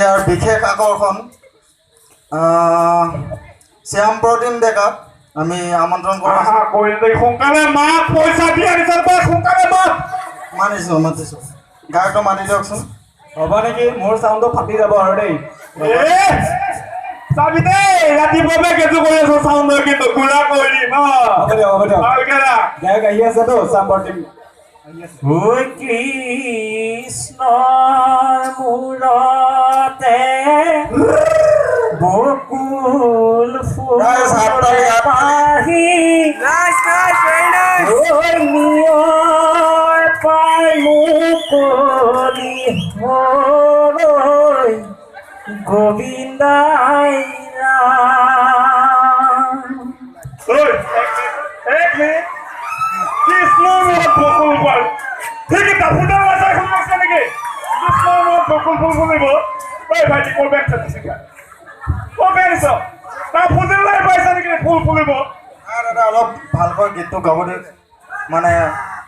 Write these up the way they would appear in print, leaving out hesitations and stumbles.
ইয়াৰ বিশেষ আকৰ্ষণ শ্যাম প্ৰতিম ডেকাক আমি আমন্ত্ৰণ কৰিছোঁ। সোনকালে মাত, পইচা দি আনিছ, সোনকালে মাত। মানিছোঁ, মাতিছোঁ, গায়কটো মাতি দিয়কচোন। হ'ব নেকি? মোৰ চাউণ্ডটো ফাটি যাব আৰু দেই। চাবি দেই, ৰাতিপুৱা কেঁচু কৰি আছো চাউণ্ড, কিন্তু গুড়া কৰি দিম। হ'ব দিয়ক, হ'ব দিয়ক। গায়ক আহি আছেতো, শ্যাম প্ৰতিম। ঐ কৃষ্ণৰ মূৰতে বকুল ফুল পাহি, ঐ নিয়ৰ পাই মুকলি হৈ গোবিন্দাই। এক মিনিট, কৃষ্ণৰ মূৰত বকুল ফুল ঠিক দাফুদাৰ মাছাই শুনিছে নেকি? কৃষ্ণৰ মূৰত বকুল ফুল ফুলিব? ঐ ভাইটি, ক'ৰ বেগ চাইছে? ক'ৰ বেগ আনিছ? তাৰ ফুলিবলৈ পাইছে নেকি ফুল ফুলিব? দাদা, অলপ ভালকৈ গীতটো গাব দিয়ক, মানে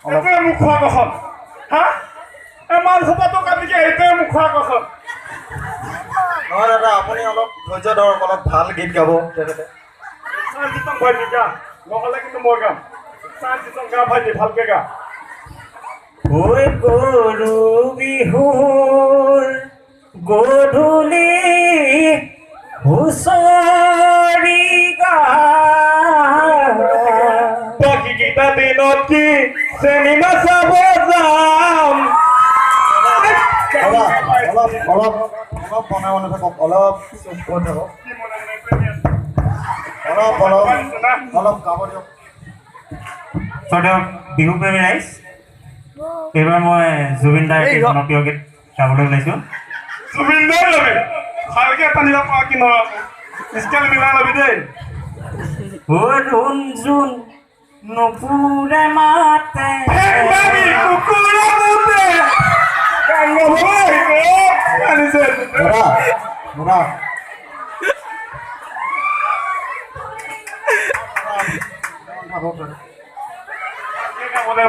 অলপ। এইটোৱে মুখ খোৱা কখন হা? এই মাল সোপাটো কাটিকে, সেইটোৱে মুখ খোৱা কখন। নহয় দাদা, আপুনি অলপ ধৈৰ্য ধৰক, অলপ ভাল গীত গাব তেখেতে। ভাইটি গা, নহ'লে কিন্তু মই গাম। গা ভাইটি, ভালকে গা। ঐ গৰু বিহুৰ গধূলি হুঁচৰি গা, বাকীকেইটা দিনত কি চিনেমা চাব যাম? অলপ অলপ অলপ মনে মনে থাকক, অলপ চুপ কৰি থাকক, অলপ অলপ অলপ গাব দিয়ক। শ্ৰদ্ধেয় বিহুপ্ৰেমী ৰাইজ, এইবাৰ মই জুবিন দাৰ এটি জনপ্ৰিয় গীত গাবলৈ ওলাইছোঁ। জুবিন দাৰ ল'বি, ভালকে টানিব পৰা কি নহয়, স্কেল মিলাই ল'বি দেই। ঐ ৰুণজুন নুপুৰে মাতে, কুকুৰে মুতে। দাদা, দাদা,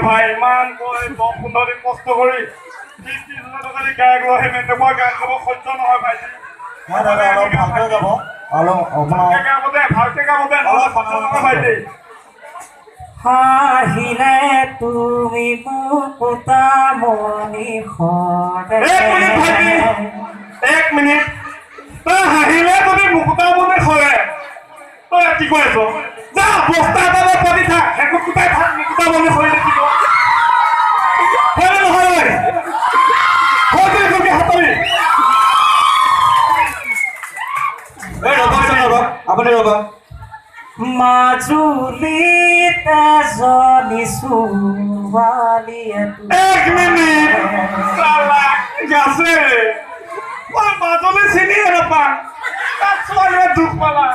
ভাই, ইমান কৈ 10-15 দিন কষ্ট কৰি 20-30 হাজাৰ টকা দি গায়ক লৈ আহিম, এনেকুৱা গান গাব সহ্য নহয় ভাইটি। নহয় দাদা, অলপ ভালকৈ গাব, অলপ আপোনাৰ গাব দে, ভালকে গাব দে, নহ'লে সহ্য নহয় ভাইটি। হাঁহিলে তুমি মুকুতামণি সৰে। এক মিনিট ভাইটি, এক মিনিট। তই হাঁহিলে যদি মুকুতামণি সৰে, তই কি কৈ আছ? যা, বস্তা এটা লৈ পাতি থাক, শেষত কুটাই থাক, মুকুতামণি সৰি থাকিব। হয়নে নহয়? হয় হাতৰি। ৰ'বচোন, ৰ'ব, আপুনি ৰ'ব। মাজুলীত এজনী ছোৱালীয়ে। এক মিনিট, গাছে মই মাজুলী চিনিয়ে নাপাওঁ, তাত ছোৱালীয়ে দুখ পালা।